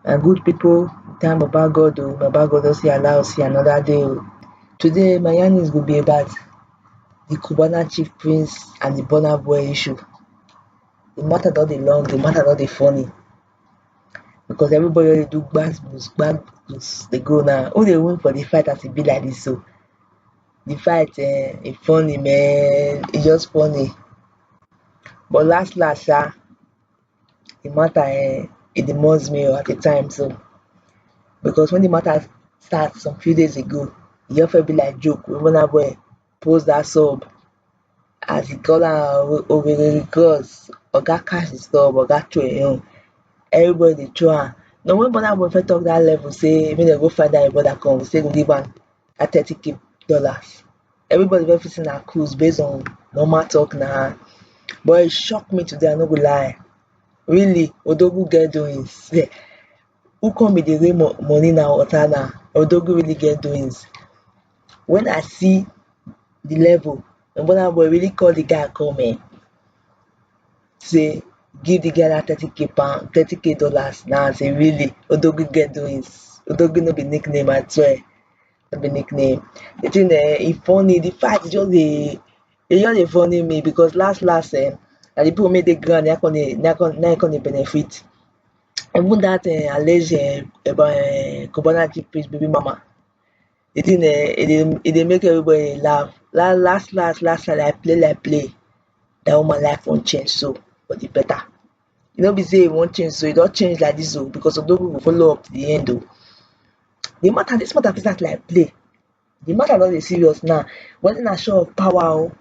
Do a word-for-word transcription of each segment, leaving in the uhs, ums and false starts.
My good people, thank Baba God o, Baba God don still allow us see another day o. Today my yarnings go be about the Cubana chief prince and the Burna Boy issue. The matter don dey long, the matter don dey funny, because everybody don dey do gbas gbos gbas gbos dey go now. Who dey win for the fight as e be like this so? The fight eh, e funny man, e just funny. But last last sha, the matter eh, e dey must me o at the time so, because when the matter start some few days ago, e just first be like joke wey Burna Boy post that sub, as e call am Owerri Cross, oga catch the sub, oga throw im own, everybody dey throw am. Na when Burna Boy first talk that level say make dem go find that im brother come, say go give am that thirty K dollars, everybody first feel say na cruise based on normal talk na. But e shock me today, I no go lie. Really, Odogwu get doings. Who come be dey rain mo- money na water na? Odogwu really get doings. When I see the level, na Burna Boy really call the guy come eh, say give the guy that thirty K pound, thirty K dollars na. I say really, Odogwu get doings. Odogwu no be nickname, I swear. No be nickname. The thing eh, e funny, the fight just dey, e just dey funny me, because last last eh, na the people wey dey ground na come dey, na come na come dey benefit. Even that eh, alleged eh, about eh, Cubana chief prince baby mama, the thing eh, e dey e dey make everybody laugh. La last last last time I play like play, that woman life wan change so for the better. E no be say e wan change so, e don change like this o, because Odogwu go follow up to the end o. The matter, this matter fit start like play. The matter don dey serious now. Whether na show of power o,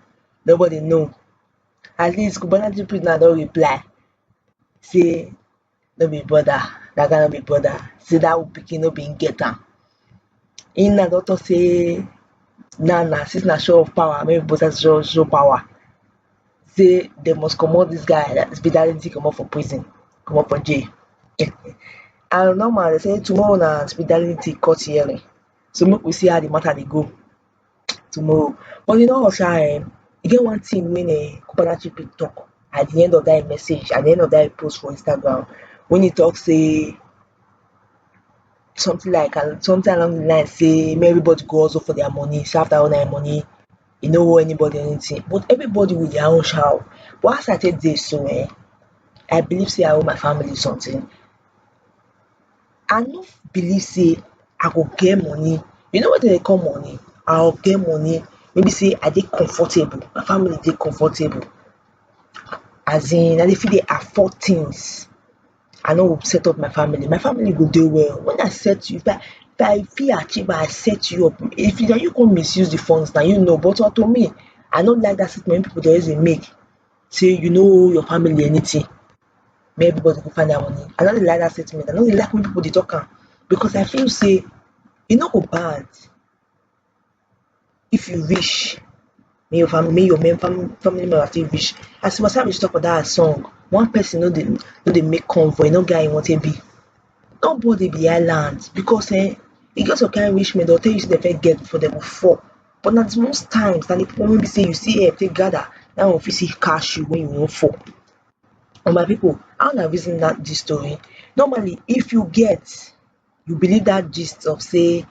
nobody know. At least Cubana chief prince now don reply say no be brother, that guy no be brother, say that pikin no be him get am. Him now don talk say now na since na show of power, make people start show show power, say dem must comot this guy, that Speed Darlington comot for prison, comot for jail. And normal, dem say tomorrow na Speed Darlington court hearing, so make we see how the matter dey go tomorrow. But you know what sha eh, e get one thing wey eh, Cubana chief prince talk at the end of that message, at the end of that post for Instagram, when he talk say something like something along the line say make everybody go hustle for their money, say after all na im money, e no owe anybody anything. But everybody with their own sha o. But as I take dey so eh, I believe say I owe my family something. I no believe say I go get money. You know wetin dem dey call money? I go get money wey be say I dey comfortable, my family dey comfortable. As in, I dey fit dey afford things. I no go set up my family. My family go dey well. When I set you, if I if I fit achieve, I set you up. If na you come misuse the funds, na you know. But unto me, I no like that statement wey people dey always dey make, say you no owe your family anything. Make everybody go find their money. I no dey like that statement. I no dey like when people dey talk am, because I feel say e no go bad if you rich, make your family, make your mem- fam- family member still rich. As Tiwa Savage talk for that song, one person no dey no dey make convoy, no get how e wan take be. Nobody be island, because eh, e get some kind rich men, dem tell you say dem fit get before dem go fall. But na the most times, na the people wey be say you see help take gather, that one fit see catch you when you wan fall. And my people, how una reason that this story? Normally, if you get, you believe that gist of say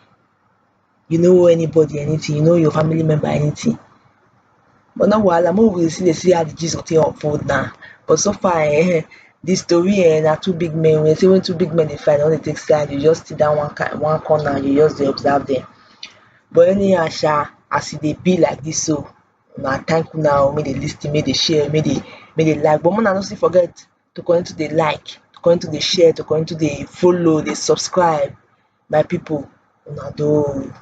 you no owe anybody anything, you no owe your family member anything. But no wahala, make we still dey see how the gist go take unfold now. But so far eh, the story eh, na two big men. When say when two big men dey fight, dem no dey take side, you just sit down one ki- one corner, you just dey observe them. But anyhow sha, as e dey be like this so, una thank una o, make dey listen, make dey share, make dey make dey like. But una no still forget to continue to dey like, to continue to dey share, to continue to dey follow, dey subscribe. My people, una do o.